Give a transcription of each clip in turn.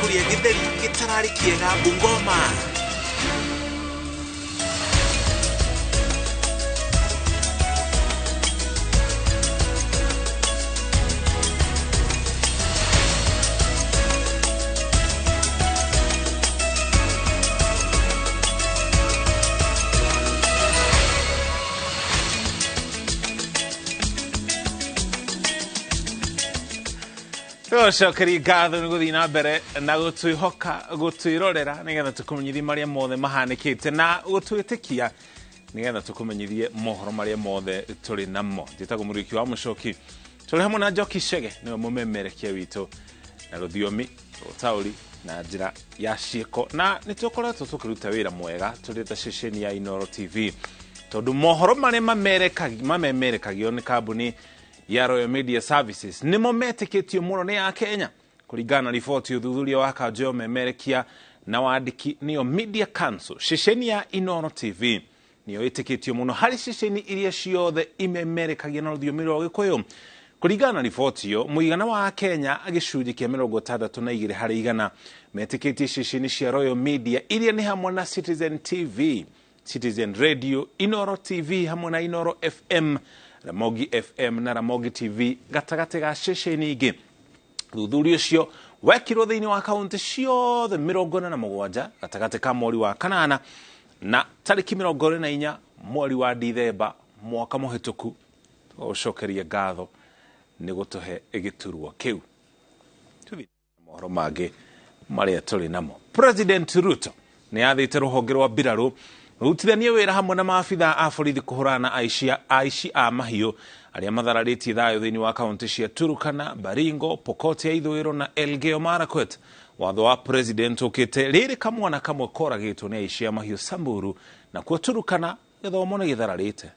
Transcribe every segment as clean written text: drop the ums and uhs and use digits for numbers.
Kũrĩa gĩtheri gĩtararĩ kĩega Bungoma. Tũcokerie ngatho nĩ gũthiĩ na mbere na gũtwĩhoka, gũtwĩrorera nĩgetha tũkũmenyithie marĩa mothe mahanĩkĩte na gũtwĩtĩkia nĩgetha tũkũmenyithie mohoro marĩa mothe tũrĩ namo. Njĩtagwo Mũrĩki wa Mũcoki, tũrĩ hamwe na Njoki Chege, nĩwe mũmemerekia witũ na rũthiomi, ũtaũri na njĩra ya ciĩko, na nĩ tũkoretwo tũkĩruta wĩra mwega tũrĩ ta ceceni ya Inooro TV, tondũ mohoro marĩa mamemerekagio nĩ kambuni ya Royal Media Services nĩmo metĩkĩtio mũno nĩ Akenya kũringana na riboti ũthuthuria wa kanjũ ya ũmemerekia na wandĩki nĩyo Media Council. Ceceni ya Inooro TV nĩyo ĩtĩkĩtio mũno harĩ ceceni iria ciothe imemerekagia na rũthiomi rwa Gĩkũyũ. Kũringana na riboti ĩyo, mũigana wa Akenya gĩcunjĩ kĩa 62 harĩ igana metĩkĩtie ceceni cia Royal Media iria nĩ hamwe na Citizen TV, Citizen Radio, Inooro TV hamwe na Inooro FM, Ramogi FM na Ramogi TV gatagatĩ ga ceceni ingĩ. Ũthuthuria ũcio wekirwo thĩinĩ wa kaunti ciothe 47 gatagatĩ ka mweri wa kanana na tarĩki 24 mweri wa Dithemba mwaka mũhĩtũku. Tũgũcokeria ngatho nĩ gũtũhe gĩturwa kĩu. Tũthiĩ mohoro mangĩ marĩa tũrĩ namo. President Ruto nĩ athĩte rũhonge rwa mbirarũ rũrutithanie wĩra hamwe na maabitha a borithi kũhũrana na aici a mahiũ arĩa mathararĩtie thayũ thĩinĩ wa kaunti cia Turkana, Baringo, Pokot ya Ithũĩro na Elgeyo Marakwet. Watho wa president ũkĩte rĩrĩ kamwana kamwe koragĩtwo nĩ aici a mahiũ Samburu, nakuo Turkana gĩthomo nĩ gĩthararĩte.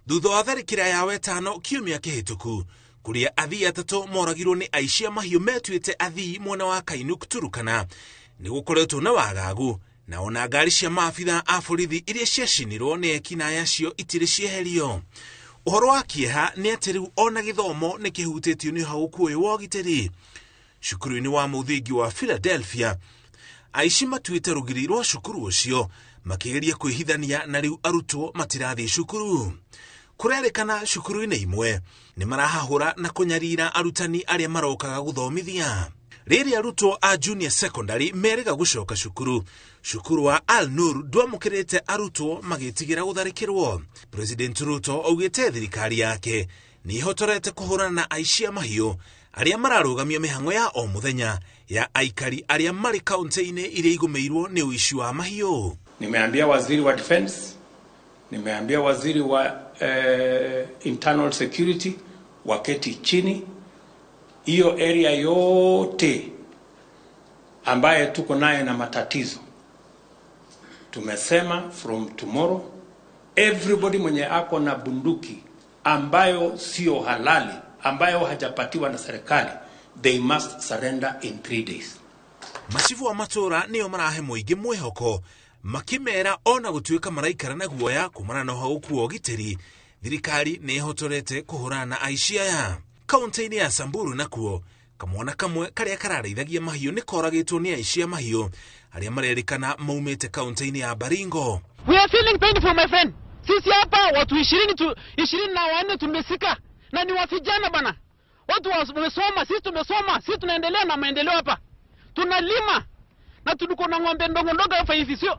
Thutha wa tharĩkĩra ya wetano kiumia kĩhĩtũku kũrĩa athii atatũ moragirwo nĩ aici a mahiũ metuĩte athii mwena wa Kainuk Turkana, nĩ gũkoretwo na wagagu na ona ngari cia maabitha a borithi iria ciacinirwo nĩ ekinaĩ acio itirĩ cieherio. Ũhoro wa kĩeha nĩ atĩ rĩu ona gĩthomo nĩ kĩhutĩtio nĩ ũhagũku ũyũ wa ũgitĩri. Cukuru-inĩ wa mũthingi wa Philadelphia, aici matuĩte rũgiri rwa cukuru ũcio makĩgeria kwĩhithania na rĩu arutwo matirathiĩ cukuru. Kũrerĩkana cukuru-inĩ imwe nĩ marahahũra na kũnyarira arutani arĩa marokaga gũthomithia. Rĩrĩa arutwo a junior secondary merĩga gũcoka cukuru, cukuru wa Al Nur ndwamũkĩrĩte arutwo magĩtigĩra gũtharĩkĩrwo. President Ruto augĩte thirikari yake nĩ ĩhotorete kũhũrana na aici a mahiũ arĩa mararũgamia mĩhang'o ya o mũthenya ya aikari arĩa marĩ kaunti-inĩ iria igũmĩirwo nĩ ũici wa mahiũ. Nimeambia waziri wa defense, nimeambia waziri wa internal security waketi chini, hiyo area yote ambaye tuko naye na matatizo. Tumesema from tomorrow everybody mwenye ako na bunduki ambayo sio halali, ambayo hajapatiwa na serikali, they must surrender in 3 days. Macibu wa matũra nĩo marahe mũingĩ mwĩhoko makĩmera ona gũtuĩka maraikara na guoya kumana na ũhagũku wa ũgitĩri, thirikari nĩ ĩhotorete kũhũrana na aici aya. Kaunti-inĩ ya Samburu nakuo kamwana kamwe karĩa kararĩithagia mahiũ nĩ koragĩtwo nĩ aici a mahiũ arĩa marerĩkana maumĩte kaunti-inĩ ya Baringo. We are feeling painful, my friend. Sisi hapa watu 24 tumesika na ni wa vijana bana. Watu wamesoma, sisi tumesoma, sisi tunaendelea na maendeleo hapa. Tunalima na tuliko na ng'ombe ndogo ndogo hapa hivi sio.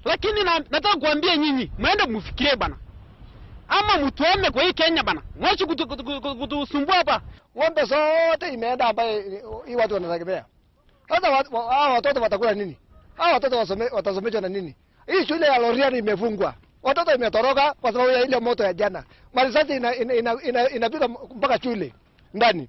Lakini nataka kuambia nyinyi, muende mfikirie bana. Ama mtuame kwa hii Kenya bana. Mwache kutusumbua hapa. Ng'ombe zote imeenda ambaye hii watu wanategemea. Sasa hao watoto watakula nini? Hao watoto watasomeshwa na nini? Hii shule ya Lorian imefungwa. Watoto imetoroka kwa sababu ya ile moto ya jana. Marisasi inapiga mpaka shule ndani.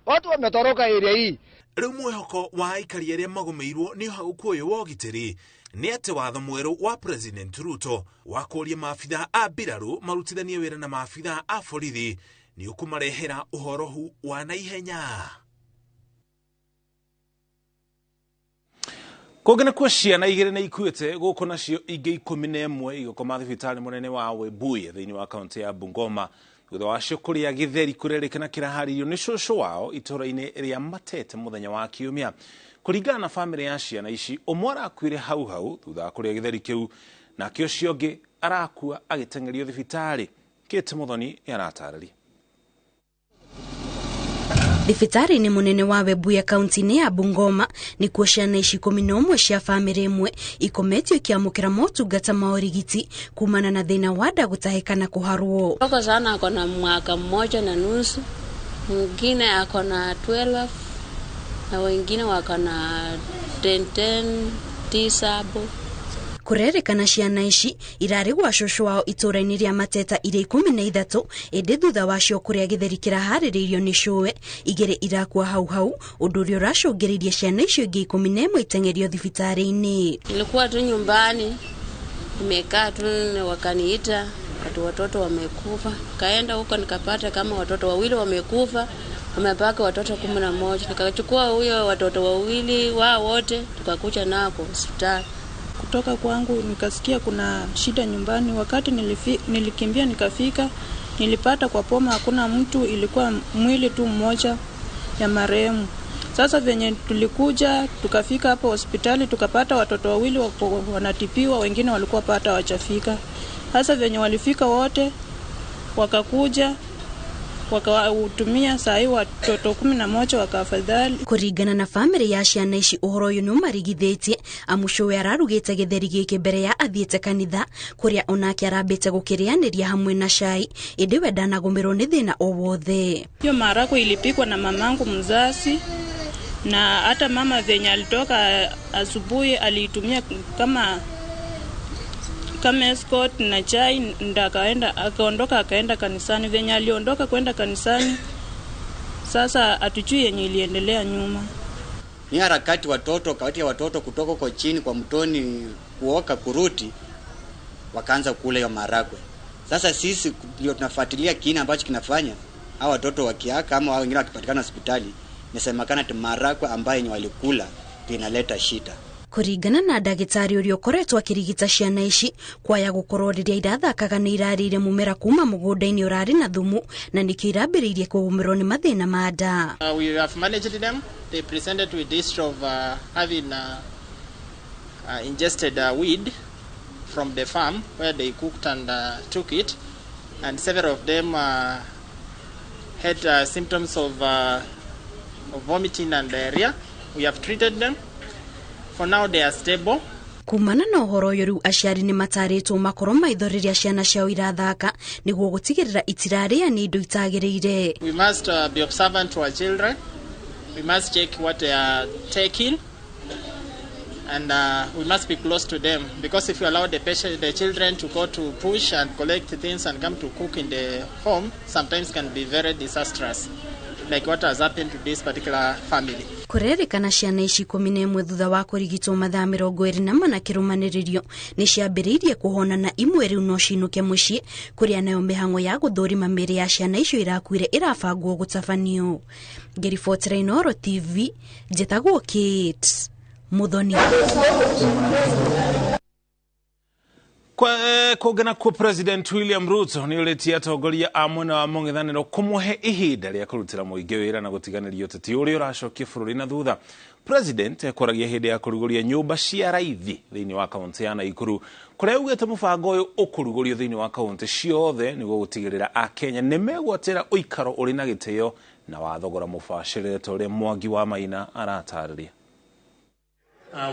Watu wametoroka area hii. Rĩu mwĩhoko wa aikari arĩa magũmĩirwo nĩ ũhagũku ũyũ wa ũgitĩri nĩ atĩ watho mwerũ wa President Ruto wa kũũria maabitha a mbirarũ marutithanie wĩra na maabitha a borithi nĩ ũkũmarehera ũhorohu wa naihenya. Kũngĩ nakuo ciana igĩrĩ nĩ ikuĩte gũkũ nacio ingĩ 11 igĩkoma thibitarĩ mũnene wa Webuye thĩinĩ wa kaunti ya Bungoma Thutha wacio kũrĩa gĩtheri kũrerĩkana kĩraharĩirio nĩ cũcũ wao itũũra-inĩ rĩa Matete mũthenya wa Kiumia. Kũringana na bamĩrĩ ya ciana ici, ũmwe arakuire hau hau thutha wa kũrĩa gĩtheri kĩu, nake ũcio ũngĩ arakua agĩteng'erio thibitarĩ. Kate Muthoni nĩaratarĩria. Thibitarĩ-inĩ mũnene wa Webuye kaunti-inĩ ya Bungoma nĩkuo ciana ici 11 cia bamĩrĩ ĩmwe ikometio ikiamũkĩra motungata ma ũrigiti kumana na thĩna wa nda gũtahĩka na kũharwo. Mdogo sana ako na mwaka 1.5, mwingine ako na 12 na wengine wako na 10 10 9 hapo. Kũrerĩkana ciana ici irarĩ gwa cũcũ wao itũũra-inĩ rĩa Mateta irĩ 13, ĩndĩ thutha wacio kũrĩa gĩtheri kĩraharĩrĩirio nĩ cũwe, 2 irakua hau hau, ũndũ ũrĩa ũracũngĩrĩirie ciana icio ingĩ 11 iteng'erio thibitarĩ-inĩ. Nilikuwa tu nyumbani nimekaa tu, wakaniita watu watoto wamekufa. Kaenda huko nikapata kama watoto 2 wamekufa, wamebaki watoto 11. Nikachukua huyo watoto 2 wao wote tukakuja nao kwa hospitali. Kutoka kwangu nikasikia kuna shida nyumbani. Wakati nilikimbia nikafika, nilipata kwa poma hakuna mtu, ilikuwa mwili tu mmoja ya marehemu. Sasa venye tulikuja tukafika hapo hospitali tukapata watoto 2 wanatibiwa, wengine walikuwa pata hawajafika. Sasa venye walifika wote wakakuja wakautumia saa hii watoto 11 wakafadhali. Kũringana na bamĩrĩ ya ciana ici, ũhoro ũyũ nĩũmarigithĩtie amu cũwe ararugĩte gĩtheri gĩkĩ mbere ya athiĩte kanitha kũrĩa onake arambĩte gũkĩrĩanĩria hamwe na cai, ĩndĩ we ndanagũmĩrwo nĩ thĩna o wothe. Hiyo maharagwe ilipikwa na mamangu mzazi, na hata mama venye alitoka asubuhi aliitumia kama escort na chai, ndo akaenda akaondoka akaenda kanisani. Venye aliondoka kwenda kanisani, sasa hatujui yenye iliendelea nyuma. Ni harakati watoto kati ya watoto kutoka kwa chini kwa mtoni kuoka kuruti, wakaanza kula hiyo maharagwe. Sasa sisi ndio tunafuatilia kina ambacho kinafanya hao watoto wakiaka ama wao wengine wakipatikana hospitali, inasemekana ati maharagwe ambayo ni walikula inaleta shida. Kũringana na ndagĩtarĩ ũrĩa ũkoretwo akĩrigita ciana ici, kwaya gũkorwo rĩrĩa irathakaga nĩ irarĩire mũmera kuma mũgũnda-inĩ ũrarĩ na thumu, na nĩkĩo irambĩrĩirie kũgũmĩrwo nĩ mathĩna ma nda. We have managed them. They presented with history of having ingested weed from the farm where they cooked and took it, and several of them had symptoms of vomiting and diarrhea. We have treated them. For now they are stable. Kumana na ũhoro ũyũ rĩu aciari nĩ matarĩtwo makorwo maitho rĩrĩa ciana ciao irathaka nĩguo gũtigĩrĩra itirarĩa nĩ indo itagĩrĩire. We must be observant to our children. We must check what they are taking, and we must be close to them, because if you allow the children to go to push and collect things and come to cook in the home, sometimes can be very disastrous, like what has happened to this particular family. Kũrerĩkana ciana ici 11 thutha wa kũrigitwo mathaa 24 kĩrũmanĩrĩrio nĩ ciambĩrĩirie kũhona, na imwe rĩu no cinũke mũciĩ, kũrĩa nayo mĩhang'o ya gũthũrima mĩĩrĩ ya ciana icio irakuire ĩrabangwo gũtabanio. Ngĩribotera Inooro TV, njĩtagwo Kate Muthoni. Kũngĩ nakuo, President William Ruto nĩ ũrĩtie atongoria a mwena wa mũng'ethanĩro kũmũhe ihinda rĩa kũrutĩra mũingĩ wĩra na gũtiganĩria ũteti ũrĩa ũracokia bũrũri na thutha. President ekwaragia hĩndĩ ya kũrugũria nyũmba cia raithi thĩinĩ wa kaunti ya Nakuru, kũrĩa augĩte mũbango ũyũ ũkũrugũrio thĩinĩ wa kaunti ciothe nĩguo gũtigĩrĩra Akenya nĩ megwatĩra ũikaro ũrĩ na gĩtĩo na wa thogora mũbacĩrĩre, ta ũrĩa Mwangi wa Maina aratarĩria.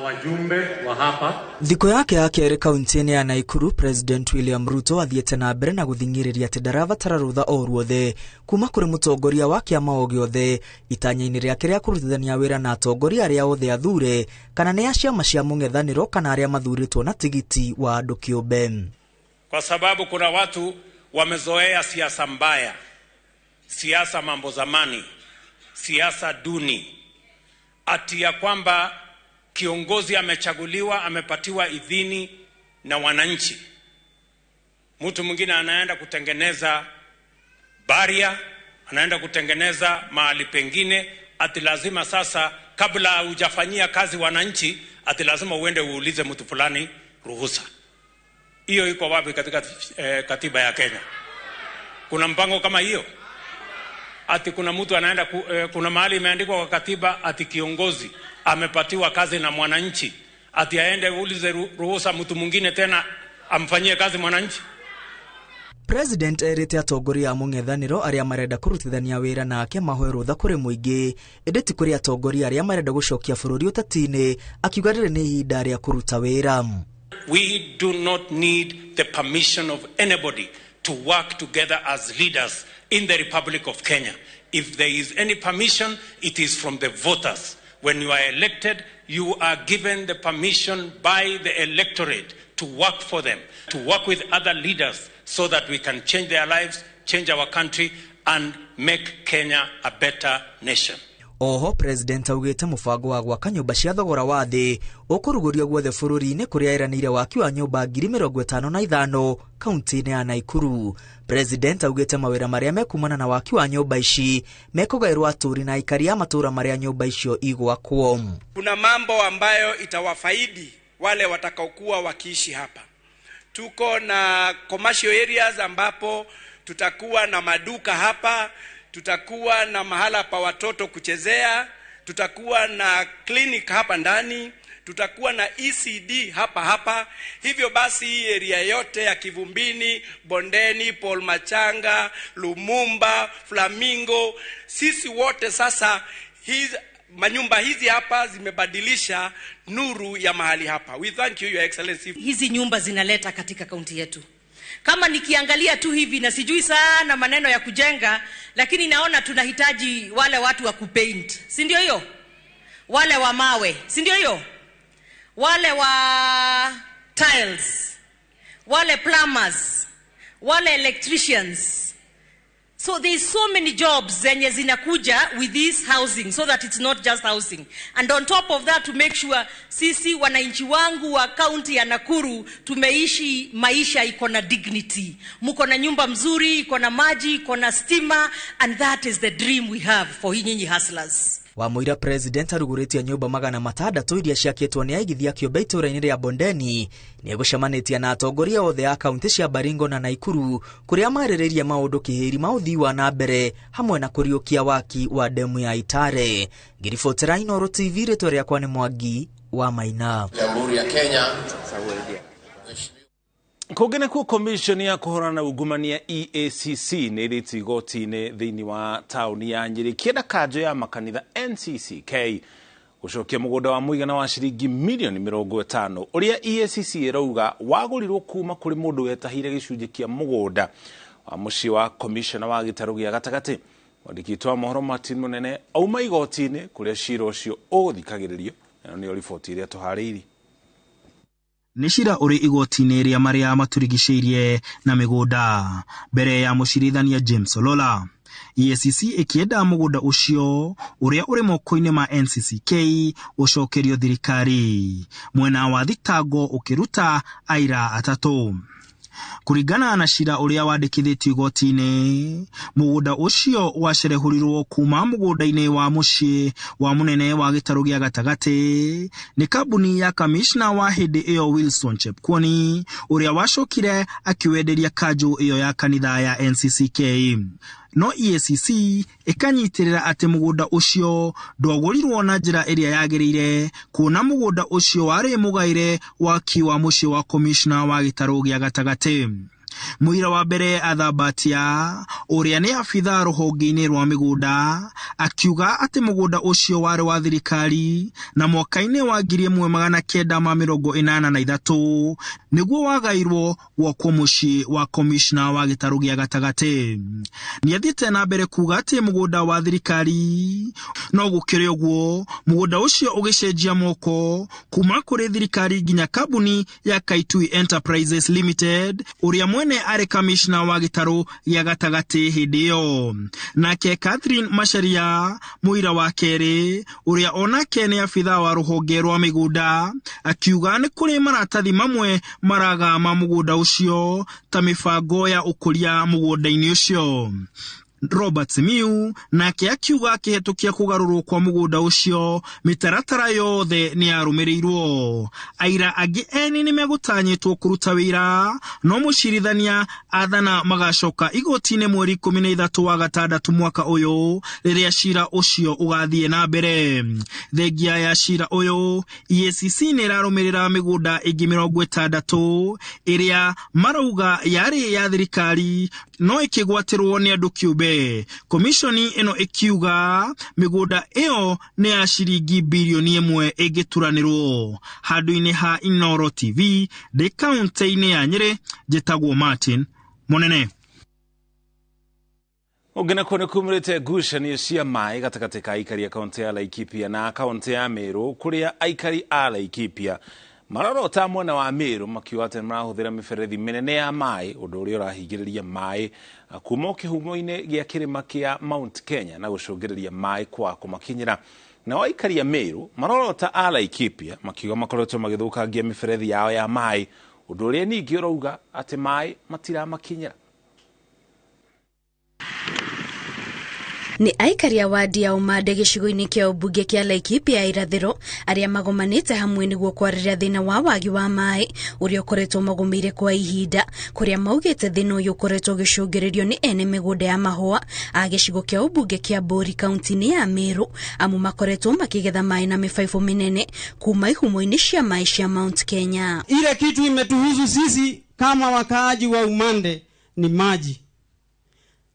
Wajumbe wa hapa. Thikũ yake ya kerĩ kaunti-inĩ ya Nakuru, President William Ruto athiĩte na mbere na gũthing'ĩrĩria atĩ ndarabatara rũtha o ruothe kuma kũrĩ mũtongoria wa kĩama o gĩothe itanya-inĩ rĩake rĩa kũrutithania wĩra na atongoria arĩa othe athure, kana nĩ a ciama cia mũng'ethanĩro kana arĩa mathurĩtwo na tigiti wa andũ kĩũmbe. Kwa sababu kuna watu wamezoea siasa mbaya, siasa mambo zamani, siasa duni, ati ya kwamba kiongozi amechaguliwa, amepatiwa idhini na wananchi. Mtu mwingine anaenda kutengeneza baria, anaenda kutengeneza mahali pengine, ati lazima sasa kabla hujafanyia kazi wananchi, ati lazima uende uulize mtu fulani ruhusa. Hiyo iko wapi katika katiba ya Kenya? Kuna mpango kama hiyo? Ati kuna mtu anaenda kuna mahali imeandikwa kwa katiba ati kiongozi amepatiwa kazi na mwananchi, ati aende ulize ruhusa mtu mwingine tena amfanyie kazi mwananchi? President erĩte atongoria a mũng'ethanĩro arĩa marenda kũrutithania wĩra nake mahoe rũtha kũrĩ mũingĩ, ĩndĩ ti kũrĩ atongoria arĩa marenda gũcokia bũrũri ũteti-inĩ, akiuga rĩrĩ nĩ ihinda rĩa kũruta wĩra. We do not need the permission of anybody to work together as leaders in the Republic of Kenya. If there is any permission, it is from the voters. When you are elected, you are given the permission by the electorate to work for them, to work with other leaders so that we can change their lives, change our country, and make Kenya a better nation. Oho President augĩte mũbango wa gwaka nyũmba cia thogora wa thĩ ũkũrugũrio guothe bũrũri-inĩ kũrĩa eranĩire waki wa nyũmba 55,000 kaunti-inĩ ya Naikuru. President augĩte mawĩra marĩa mekumana na waki wa nyũmba ici mekũgaĩrwo atũũri na aikari a matũũra marĩa nyũmba icio igwakwo. Kuna mambo ambayo itawafaidi wale watakaokuwa wakiishi hapa. Tuko na commercial areas ambapo tutakuwa na maduka hapa, tutakuwa na mahala pa watoto kuchezea, tutakuwa na clinic hapa ndani, tutakuwa na ECD hapa hapa. Hivyo basi hii area yote ya Kivumbini, Bondeni, Paul Machanga, Lumumba, Flamingo, sisi wote sasa hizi manyumba hizi hapa zimebadilisha nuru ya mahali hapa. We thank you, Your Excellency. Hizi nyumba zinaleta katika kaunti yetu. Kama nikiangalia tu hivi na sijui sana maneno ya kujenga, lakini naona tunahitaji wale watu wa kupaint, si ndio hiyo? Wale wa mawe, si ndio hiyo? Wale wa tiles, wale plumbers, wale electricians. So there is so many jobs zenye zinakuja with this housing, so that it's not just housing. And on top of that, to make sure sisi wananchi wangu wa kaunti ya Nakuru tumeishi maisha iko na dignity. Muko na nyumba mzuri, iko na maji, iko na stima, and that is the dream we have for nyinyi hustlers. Wamũira President arugũrĩtie nyũmba 600 iria ciakĩtwo nĩ aigithia kĩũmbe itũũra-inĩ rĩa Bondeni. Nĩegũcemanĩtie na atongoria othe a kaunti cia Baringo na Naikuru kũrĩa marĩrĩirie maũndũ kĩhĩri ma ũthii wa na mbere hamwe na kũriũkia waki wa demu ya Itare. Ngiribotera Inooro TV, rĩtwa rĩakwa nĩ Mwangi wa Maina. Jamhuri ya Kenya. Kũngĩ nĩkuo commission ya kũhũrana na ungumania EACC nĩ ĩrĩtie igoti-inĩ thĩinĩ wa taũni ya Nyĩrĩ kĩenda kanjũ ya makanitha NCCK gũcokia mũgũnda wa mũigana wa ciringi milioni 50 ũrĩa EACC ĩrauga wagũrirwo kuma kũrĩ mũndũ wetahire gĩcunjĩ kĩa mũgũnda wa mũciĩ wa commissioner wa gĩtarũ gĩa gatagatĩ. Mwandĩki witũ wa mohoro Martin Mũnene auma igoti-inĩ kũrĩa cira ũcio ũgũthikagĩrĩrio. Ĩno nĩyo riboti ĩrĩa tũharĩirie. Nĩ cira ũrĩ igoti-inĩ rĩa marĩa maturigicĩirie na mĩgũnda mbere ya mũcirithania James Olola. EACC ĩkĩenda mũgũnda ũcio ũrĩa ũrĩ moko-inĩ ma NCCK ũcokerio thirikari, mwena wa thitango ũkĩruta aira atatũ. Kũringana na cira ũrĩa wandĩkithĩtio igoti-inĩ, mũgũnda ũcio wacerehũrirwo kuma mũgũnda-inĩ wa mũciĩ wa mũnene wa gĩtarũ gĩa gatagatĩ nĩ kambuni ya kamishna wa hĩndĩ ĩyo Wilson Chepkwony, ũrĩa wacokire akĩwenderia kanjũ ĩyo ya kanitha ya NCCK. No EACC ĩkanyitĩrĩra atĩ mũgũnda ũcio ndwagũrirwo na njĩra ĩrĩa yagĩrĩire, kuona mũgũnda ũcio warĩ mũgaĩre waki wa mũciĩ wa komishna wa gĩtarũ gĩa gatagatĩ. Mũira wa mbere Athabatia, ũrĩa nĩ abithaa rũhonge-inĩ rwa mĩgũnda, akiuga atĩ mũgũnda ũcio warĩ wa thirikari na mwaka-inĩ wa 1983 nĩguo wagairwo gwakwo mũciĩ wa komishna wa gĩtarũ gĩa gatagatĩ. Nĩathiĩte na mbere kuuga atĩ mũgũnda wa thirikari, no gũkĩrĩ ũguo mũgũnda ũcio ũgĩcenjia moko kuma kũrĩ thirikari nginya kambuni ya Kaitui Enterprises Limited, ũrĩa mwene arĩ kamishna wa gĩtarũ gĩa gatagatĩ hĩndĩ ĩyo. Nake Catherine Macharia, mũira wa kerĩ, ũrĩa onake nĩ abithaa wa rũhonge rwa mĩgũnda, akiuga nĩ kũrĩ maratathi mamwe maraga ma mũgũnda ũcio ta mĩbango ya ũkũria mũgũnda-inĩ ũcio. Robert Simiyu nake akiuga akĩhetũkia kũgarũrwo kwa mũgũnda ũcio mĩtaratara yothe nĩ yarũmĩrĩirwo. Aira angĩ eni nĩ megũtanyĩtwo kũruta wĩra no mũcirithania athana magacoka igoti-inĩ mweri 13 wa gatandatũ mwaka ũyũ rĩrĩa cira ũcio ũgathiĩ na mbere. Thengia ya cira ũyũ EACC nĩ ĩrarũmĩrĩra mĩgũnda ĩngĩ 60 ĩrĩa marauga yarĩ ya thirikari no ĩkĩgwatĩrwo nĩ andũ kĩũmbe. Komishoni ĩno ĩkiuga mĩgũnda ĩyo nĩ ya ciringi birioni 1 ĩngĩturanĩrwo. Handũ-inĩ ha Inooro TV ndĩ kaunti-inĩ ya Nyĩrĩ, njĩtagwo Martin Munene. Ũngĩ nakuo nĩ kumĩrĩte ngucanio cia maĩ gatagatĩ ka aikari a kaunti ya Laikipia na kaunti ya Meru, kũrĩa aikari a Laikipia marorota mwena wa Meru makiuga atĩ nĩmarahũthĩra mĩberethi mĩnene ya maĩ, ũndũ ũrĩa ũrahingĩrĩria maĩ kuma kĩhumo-inĩ gĩa kĩrĩma kĩa Mount Kenya na gũcũngĩrĩria maĩ kwaga kũmakinyĩra. Nao aikari a Meru marorota a Laikipia makiuga makoretwo magĩthũkangia mĩberethi yao ya maĩ, ũndũ ũrĩa ningĩ ũrauga atĩ maĩ matiramakinyĩra. Nĩ aikari a wadi ya Umande gĩcigo-inĩ kĩa ũmbunge kĩa Laikipia ya irathĩro arĩa magomanĩte hamwe nĩguo kwarĩrĩria thĩna wa wagi wa maĩ ũrĩa ũkoretwo magũmĩire kwa ihinda, kũrĩa maugĩte thĩna ũyũ ũkoretwo ũgĩcũngĩrĩrio nĩ ene mĩgũnda ya mahũa a gĩcigo kĩa ũmbunge kĩa Mbũri kaunti-inĩ ya Meru, amu makoretwo makĩgetha maĩ na mĩbaibũ mĩnene kuma ihumo-inĩ cia maĩ cia Mount Kenya. Ile kitu imetuhusu sisi kama wakaaji wa Umande ni maji.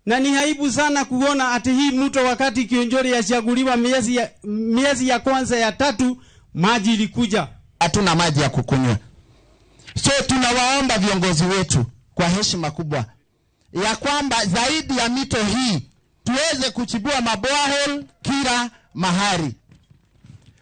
Na ni aibu sana kuona ati hii mto wakati Kionjori yachaguliwa miezi ya kwanza ya tatu maji ilikuja. Hatuna maji ya kukunywa. So tunawaomba viongozi wetu kwa heshima kubwa ya kwamba zaidi ya mito hii tuweze kuchibua maborehole kila mahali.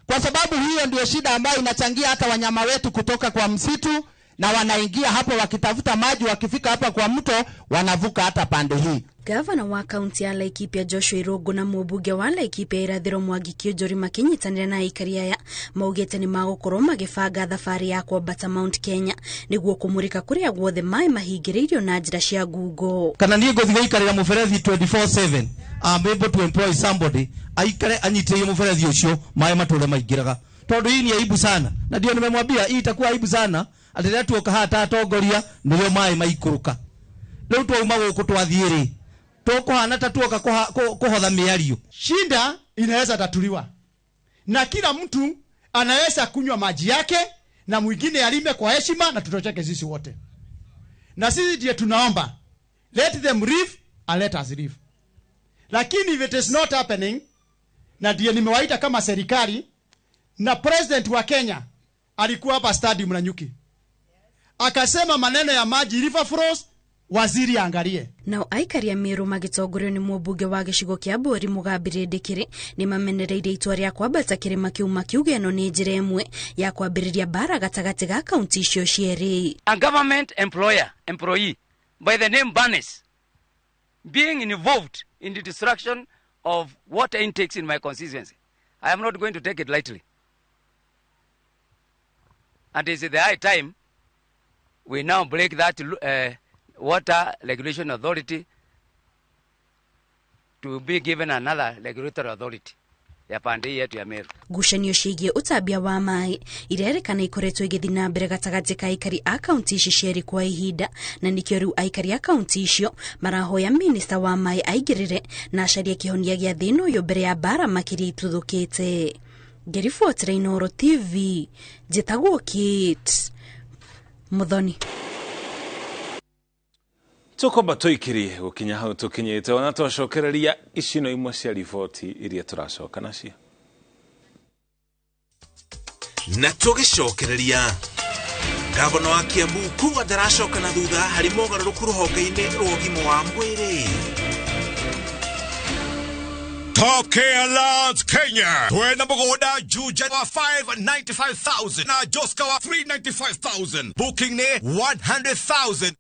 Kwa sababu hiyo ndio shida ambayo inachangia hata wanyama wetu kutoka kwa msitu na wanaingia hapo wakitafuta maji, wakifika hapa kwa mto wanavuka hata pande hii. Gavana wa kaunti ya Laikipia Joshua Irungu na mũmbunge wa Laikipia irathĩro Mwangi Kĩonjori makĩnyitanĩra na aikari aya maugĩte nĩ magũkorwo magĩbanga thabarĩ ya kwambata Mount Kenya nĩguo kũmũrĩka kũrĩa guothe maĩ mahingĩrĩirio na njĩra cia ngungo. Kana niĩ ngũthiĩ gũikarĩra mũberethi 24/7, I'm able to employ somebody aikare anyitĩrĩire mũberethi ũcio maĩ matũre maingĩraga, tondũ hii ni aibu sana, na ndio nimemwambia hii itakuwa aibu sana atĩ rĩrĩa tuoka haha ta atongoria nĩrĩo maĩ maikũrũka. Rĩu twauma gũkũ twathiĩ rĩ tũkũhana ta tuoka kuhotha mĩario. Shida inaweza tatuliwa na kila mtu anaweza kunywa maji yake na mwingine alime kwa heshima na tutocheke sisi wote. Na sisi ndiye tunaomba let them live and let us live. Lakini if it is not happening, na ndiye nimewaita kama serikali, na president wa Kenya alikuwa hapa stadium na nyuki akasema maneno ya maji river flows, waziri angalie. Nao aikari a Meru magĩtongorio nĩ mũmbunge wa gĩcigo kĩa Mbũri Mũgambi Rĩndĩkĩrĩ nĩ mamenereirie itua rĩa kwambata kĩrĩma kĩu makiuga ĩno nĩ njĩra ĩmwe ya kwambĩrĩria mbara gatagatĩ ga kaunti icio cierĩ. A government employee by the name Barnes being involved in the destruction of water intakes in my constituency, I am not going to take it lightly. And it's the high time we now break that Water Regulation Authority to be given another regulatory authority ya pande yetu ya Meru. Ngucanio ciĩgiĩ ũtambia wa maĩ irerĩkana ikoretwo igĩthiĩ na mbere gatagatĩ ka aikari a kaunti ici cierĩ kwa ihinda, na nĩkĩo rĩu aikari a kaunti icio marahoya minista wa maĩ aingĩrĩre na acarie kĩhonia gĩa thĩna ũyũ mbere ya mbara makĩria ituthũkĩte. Ngĩribotera Inooro TV, njĩtagwo Kate Muthoni. Tukomba tuikirie gukinya hau tukinyite ona twacokereria ici no imwe cia riboti iria turacoka nacio. Na tugicokereria gavana wa Kiambu kuga ndaracoka na thutha harĩ mogarũrũku rũhonge-inĩ rwa ũgima wa mwĩrĩ. Top Care Lands Kenya. Twena Bogoda Juja wa 595,000 na Joska wa 395,000. Booking ne 100,000.